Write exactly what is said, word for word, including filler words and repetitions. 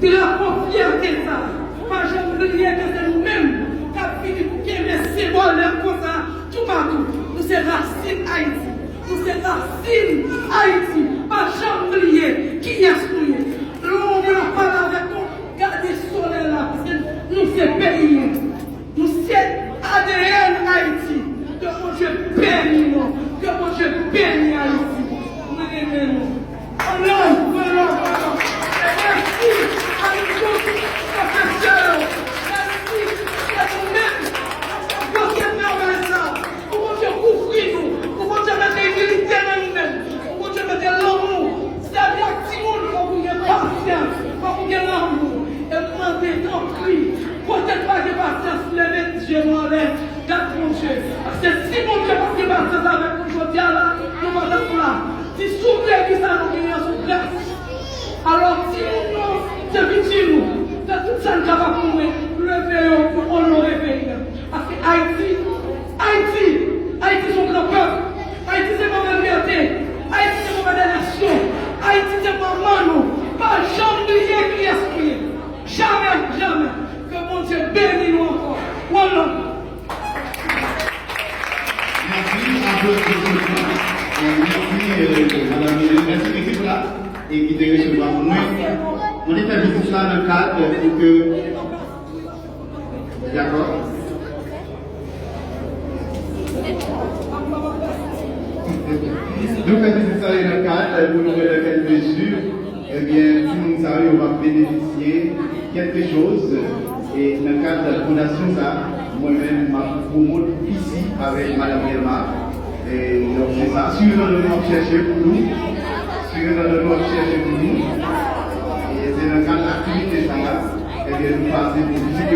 Drapo fyète sa, pa janm bliye ke se nou menm k ap vini pou kenbe senbòl lè konsa toupatou. Nou se rasin Ayiti. Nou se rasin Ayiti. Pa janm bliye kiyès nou ye. Lè yon moun ap pale avèk nou, gade solèy la, paske nou se peyi a. Nou se A D N Ayiti. Ke Bondye beni nou. Ke Bondye beni Ayiti. Mwen renmen nou. One love, one love, one love. E mèsi a nou tout, pwofesè yo. Mèsi, se nou menm k ap fè gwo travay sa. Pou Bondye kouvri nou. Pou Bondye mete imilite nan nou menm. Pou Bondye mete lanmou. Sèvi ak timoun, fòk ou gen pasyans, fòk ou gen lanmou. E m mande, tanpri, kote n pa gen pasyans, leve je nou anlè, gad Bondye. Paske si Bondye pa t gen pasyans avèk nou jodi a la, nou pa t ap la. Ti souple ki sa nou genyen sou gras. Alò, timoun yo, se piti nou. Fè tout sa n kapab pou mwen, leve yo pou onore peyi a. Paske Ayiti, Ayiti, Ayiti se yon gran pèp. Ayiti se moman libète. Ayiti se moman de nasyon. Ayiti se manman nou. Pa janm bliye kiyès nou ye. Jamè, jamè. Ke Bondye beni nou ankò. One love. Mèsi, aplozisman. Mèsi, euh, madam Mélanie. Mèsi ekip la e ki te resevwa mwen. Mwen te fè vizit la nan kad pou ke Dakò. Nou fè vizit sa yo nan kad pou nou wè nan kèl mezi, ebyen, timoun sa yo va benefisye kèlke choz. E nan kad fondasyon sa, mwen menm, m ap pwomot pisi avèk Madanm Delma. E donk, se sa, si yon nan nou ap chèche pou nou, si yon nan nou ap chèche pou nou, e se nan kad aktivite sa, ebyen, nou pase pou vizite.